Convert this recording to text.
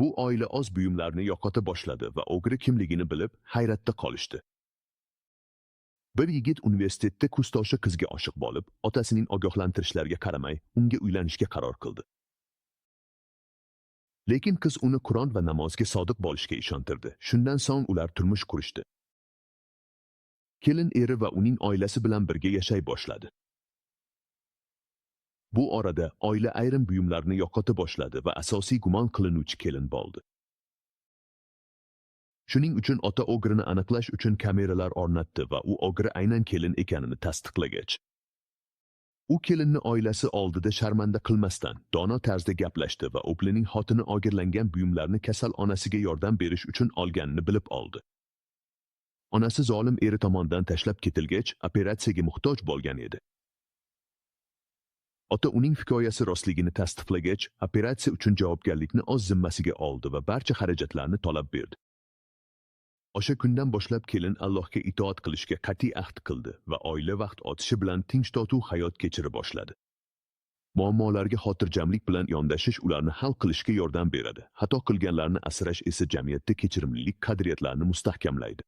Bu oila o'z buyumlarini yo'qota boshladi va o'g'ri kimligini bilib, hayratda qolishdi. Bir yigit universitetda kursdoshi qizga oshiq bo'lib, otasining ogohlantirishlariga qaramay, unga uylanishga qaror qildi. Lekin qiz uni Qur'on va namozga sodiq bo'lishga ishontirdi. Shundan so'ng ular turmush qurishdi. Kelin eri va uning oilasi bilan birga yashay boshladi. Bu orada oila ayrim buyumlarni yo'qota boshladi va asosiy gumon qilinuvchi kelin bo'ldi. Shuning uchun ota o'g'rini aniqlash uchun kameralar o'rnatdi va u o'g'ri aynan kelin ekanini tasdiqlagach, u kelinni oilasi oldida sharmanda qilmasdan dono tarzda gaplashdi va o'g'lining xotini o'g'irlangan buyumlarni kasal onasiga yordam berish uchun olganini bilib oldi. Onasi zolim eri tomonidan tashlab ketilgach, operatsiyaga muhtoj bo'lgan edi. Ota uning hikoyasi rostligini tasdiqlagach, operatsiya uchun javobgarlikni o'z zimmasiga oldi va barcha xarajatlarni to'lab berdi. O'sha kundan boshlab kelin Allohga itoat qilishga qat'iy ahd qildi va oila vaqt o'tishi bilan tinch totuv hayot kechira boshladi. Muammolarga xotirjamlik bilan yondashish ularni hal qilishga yordam beradi. Xato qilganlarni asrash esa jamiyatda kechirimlilik qadriyatlarini mustahkamlaydi.